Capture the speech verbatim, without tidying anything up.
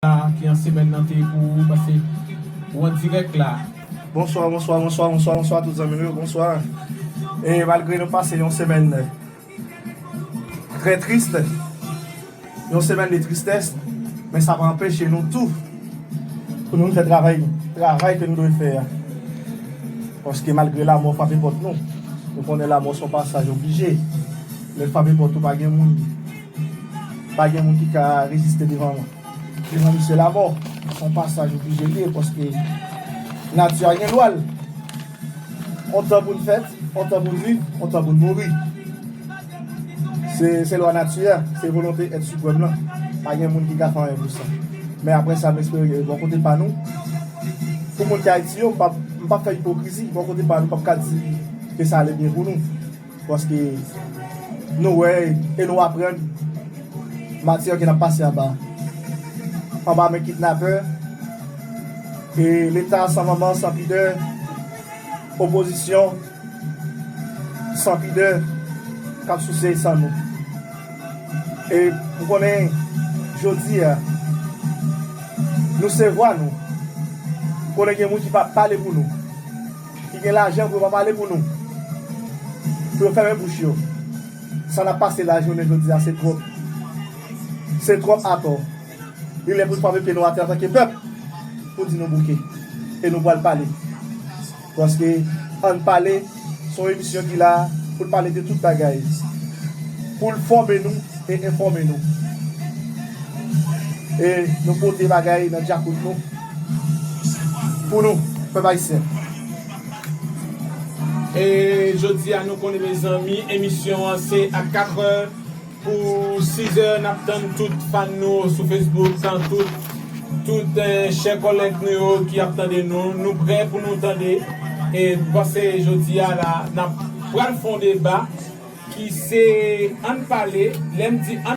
la, ki an semèn nan te pou ou, paske ou an dirèk la. Bonswa, bonswa, bonswa, bonswa, bonswa tout zanmi nou yo, bonswa. E malgre nou pase yon semèn trè tris, yon semèn de tristès, men sa pa anpeche nou tou pou nou fè travay, travay ke nou dwe fè a. Paske malgre lanmò frape pòt nou, nou konnen lanmò se yon pasaj oblije. Lè l frape pòt ou, pa gen moun, pa gen moun ki ka reziste devan, devan misye. Lanmò se yon pasaj oblije li ye, paske nati a gen lwa l. On tan pou n fèt, on tan pou n viv, on tan pou n mouri. Se, se lwa nati a, se volonte èt siprèm lan. Pa gen moun ki ka fè anyen pou sa. Men apre sa, m espere ke bò kote pa nou, pou moun ki Ayiti yo, m p ap, m p ap fè ipokrizi. Bò kote pa nou, m p ap ka di ke sa ale byen pou nou. Paske nou wè e nou aprann matyè ke n ap pase anba. Anba men kidnapè, e Leta san manman, san pidè, opozisyon san pidè, k ap souse san nou. E m konnen jodi a, nou se vwa nou. M konnen gen moun ki p ap pale pou nou, ki gen lajan pou yo pa pale pou nou, pou yo fèmen bouch yo. Sa n ap pase lajounen jodi a, se twòp. Se twòp atò. Li lè pou n frape pye nou atè antanke pèp, pou di nou bouke. E nou pral pale. Paske Ann Pale se yon emisyon ki la pou l pale de tout bagay, pou l fòme nou e enfòme nou. E nou pote bagay nan djakout nou pou nou, pèp ayisyen. E jodi a, nou konnen, mezanmi, emisyon an se a katrè pou sizè. N ap tann tout fan nou sou Facebook, tann tout, tout, eh, chè kòlèg nou yo ki ap tande nou. Nou prè pou nou tande. E m panse jodi a la, n ap pral fè yon deba ki se Ann Pale. Lè m di Ann